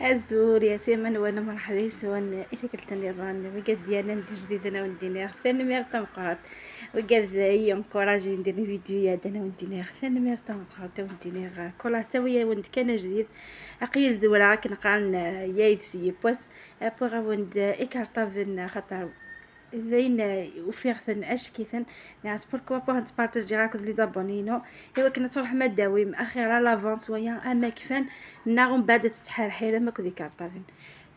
أزول يا سيمن وانا مرحبا سوان إلا قلت ران وقاد ديالنا ندي جديد انا ونديني ثاني تمقرات وقاد هي encourager ندير فيديوهات انا ونديني ثاني تمقرات ونديني كل حتى ويا وند كان جديد اقي الزورا كنقرن يايد سي بوس بوغ وند إكارطافن خاطر ذين وفيغثن اشكيثن ناس pourquoi pas نتبارطاجي غاكد les abonnés نو. ايوا كنا تروح ما داويم اخيرا l'avance ويا اما كفان ناغم بعد تتحرحيره ما كودي كارطافن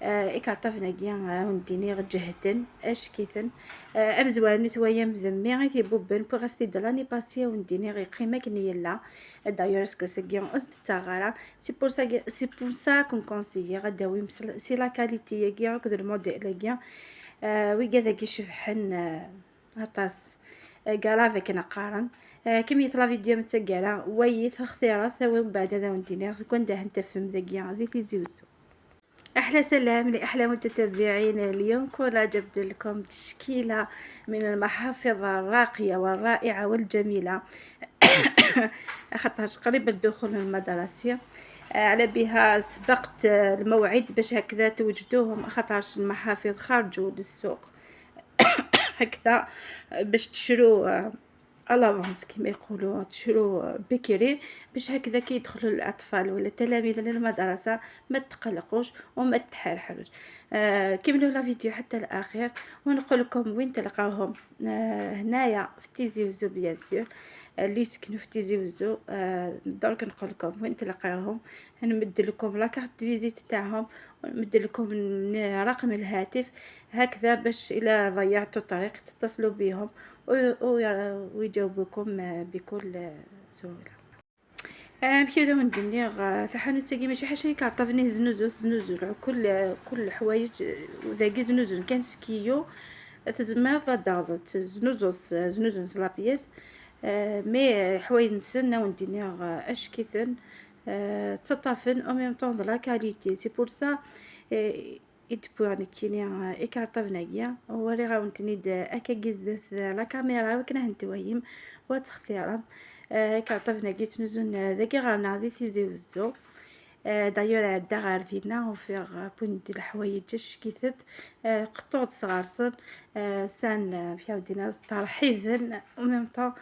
إكارطافن كيا ونديني غجهدن اشكيثن امزوار نتويا مذمي غي تيبوبن بوغ استي l'année passée ونديني غي قيمه كني لا d'ailleurs ce que سكيون اس تاغارا c'est pour ça qu'on conseille غداوي c'est la qualité كيا كود الموديل كيا ويقاذا كيشبحن أطاس grave كنقارن كم يطلع فيديو متسجلة ويث اختيارات ومن بعد هذا ونديني كون ده نتفهم ذاكيا ذي تيزي وزو. احلى سلام لاحلى متتبعين. اليوم كولا جبت لكم تشكيله من المحافظ الراقية والرائعه والجميلة خاطرش قريب الدخول المدرسي على بها سبقت الموعد باش هكذا توجدوهم، خاطرش المحافظ خرجوا للسوق هكذا باش تشرو à l'avance كما يقولوا، تشرو بكري باش هكذا كي يدخلوا الاطفال ولا التلاميذ للمدرسة ما تقلقوش وما تحرحروش. كملوا la vidéo حتى الاخير ونقول لكم وين تلقاوهم. هنايا في تيزي وزو bien sûr اللي يسكنوا في تيزي وزو. درك نقول لكم وين تلقاوهم، نمد لكم la carte visite تاعهم ونمد لكم رقم الهاتف هكذا باش الا ضيعتوا الطريق تتصلوا بهم ويجاوبوكم بكل سهوله. مشيو ندير ثحانوت تاكي ماشي حاجة كارطافني زنوزو زنوزو كل حوايج وذاكي زنوزو كان سكيو تزمر ضغط زنوزو زنوزو la pièce mais حوايج نسنا وندير اشكيثن تطافن au même temps la qualité، c'est pour ça يدبو نكيني إكارطافناكيا وري غاونتني اكا زدت la caméra وكنا هنتويم وتختيرا إكارطافناكي تنزون ذاكي غانا ذي تيزي وزو. d'ailleurs عدا غير دينا وفيغ بوندي الحوايج شكيثت قطوط صغارسن سان فيها دينا ترحيبا au même temps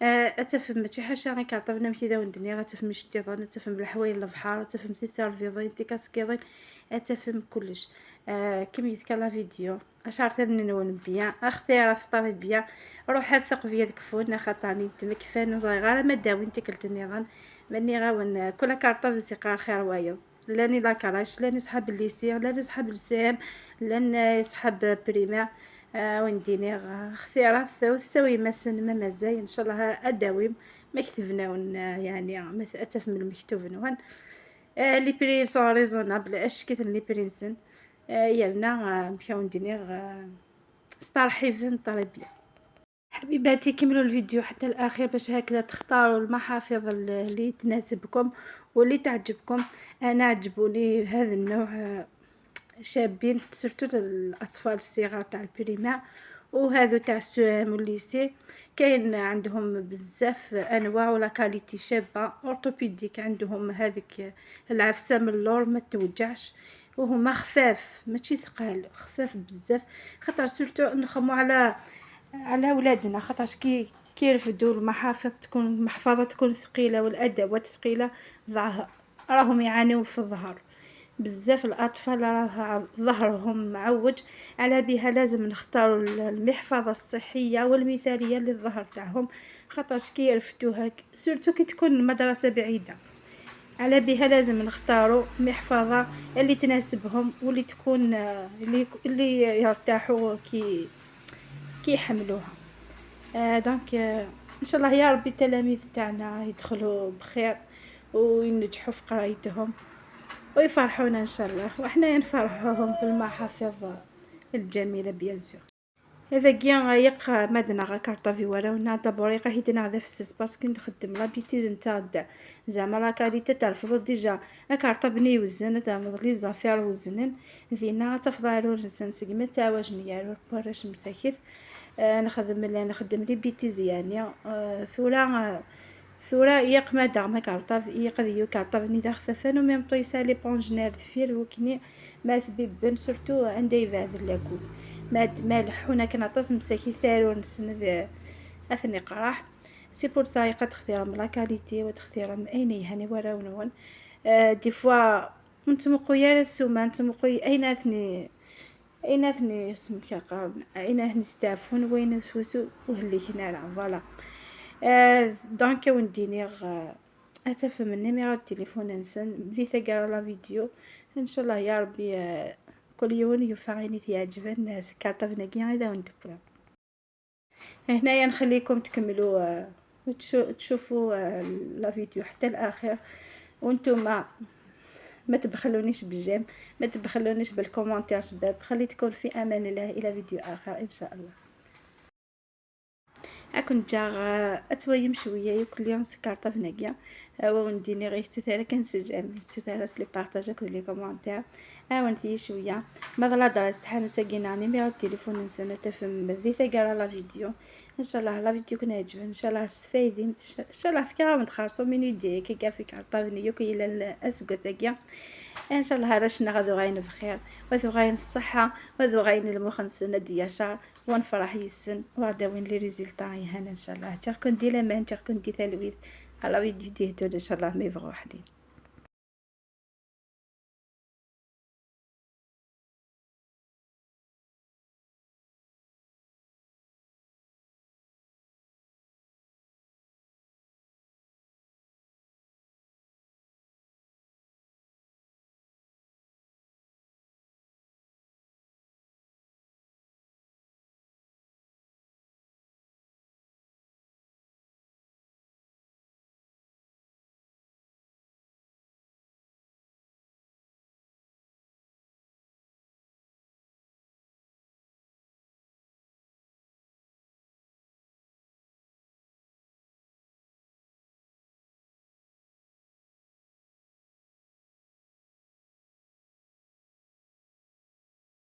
اتفهم ماشي حاجة غير كعطبنا مشي دا وندني غتفهم شتيضان تفهم الحوايج البحر تفهم تي تي كاسكيضين اتفهم كلش. كيما يذكر la vidéo اشعرت نون bien اختي في bien روح ثق فيا كفونا خاطرني تمكفان صغيرة ما داوي انت كلت النظام ماني غاون كل كارطه في سيقار خير وايض لاني la crèche لاني صحاب ال lycée لاني صحاب ال CEM لاني صحاب primaire ونديني اختيارات وتساوي مسن ما مازال ان شاء الله اداوم مكتبنا يعني اتفهم المكتوب نوان. Les prix sont raisonnables اش كيث les prix نسن يالنا مشاو نديني سترحيفن طريبيا. حبيباتي كملوا الفيديو حتى الاخير باش هكذا تختاروا المحافظ اللي تناسبكم واللي تعجبكم. انا عجبوني هذا النوع شابين surtout الاطفال الصغار تاع ال primaire وهذو تاع ال CEM وال lycée كاين عندهم بزاف انواع و la qualité شابه orthopédique عندهم هذيك العفسة من اللور ما توجعش وهما خفاف ماشي ثقال خفاف بزاف خاطر surtout نخمو على ولادنا خاطرش كي يرفدوا المحافظ تكون المحفظة تكون ثقيلة والادوات ثقيلة راهم يعانيو في الظهر بزاف. الاطفال راه ظهرهم معوج على بها لازم نختاروا المحفظة الصحية والمثاليه للظهر تاعهم خاطرش كي يرفدوها surtout كي تكون المدرسة بعيدة على بها لازم نختاروا محفظة اللي تناسبهم واللي تكون اللي يرتاحوا كي يحملوها. Donc ان شاء الله يا ربي التلاميذ تاعنا يدخلوا بخير وينجحوا في قرايتهم ويفرحونا ان شاء الله وحنا نفرحوهم بالمحافظ الجميلة bien sûr. هذا كيان يق مادنا غا كارطافي ولا ونا دابوريقه هيدنا غدا في parce que نخدم la bêtise نتاع زعما la qualité تاع الفضل déjà كارطا يوزن تاع les affaires وزنن فينا تفضلوا نسن سيغما تاواج نيارو باش مساكيت. نخدم les bêtises يعني ثورا ثورا ياق ما داغ ما كارطاف يقضي كارطاف ني خفافان و même temps يسعى l'éponge نار دفير وكني ما ثبيبن surtout عندها يبعد لاكود ما ما لحونا كان عطاس مساكي ثارو نسن اثني قراح. c'est pour ça يقد تختيرهم la qualité وتختيرهم اين يهاني وراونون. Des fois نتمقو السومه، نتمقو اين اثني، اين اثني اسمك، اين اثني ستافون وين سوسو وهليك نارا. Voilà، donc ونديني اتفهم ال numéro التليفون نسن بدي ثقرا la vidéo. ان شاء الله يا ربي كل يوم يفعيني تيعجبن سكارطا اذا وندبر. هنايا نخليكم تكملوا وتشوفوا la vidéo حتى الاخر، وانتم ما تبخلونيش بال j'aime، ما تبخلونيش بال commentaire شباب. خليتكم في امان الله، الى فيديو اخر ان شاء الله. اكون جا اتويم شويه ياكل اليوم سكارطه فناكيا هو ونديني غير تثارا كنسجم تثارا les partages كل les commentaires. ها شويه ما l'adresse تحانو تاكينا numéro التليفون نسنا تفهم ذي ثقرا la vidéo. ان شاء الله la vidéo كنا عجبن، ان شاء الله استفايدين، ان شاء الله فكرة متخرصو من يدي كي كاع في كارطافني يوكي الى اسكو تاكيا. ان شاء الله راشنا غادو غاين بخير وذو غاين الصحه وذو غاين المخ نسنا دياشار ونفرح يسن وغدا وين les résultats يهان ان شاء الله. تشاركون دي لامان، تشاركون دي ثالويث على فيديو ديهتو ان شاء الله ما يبغوا حدين.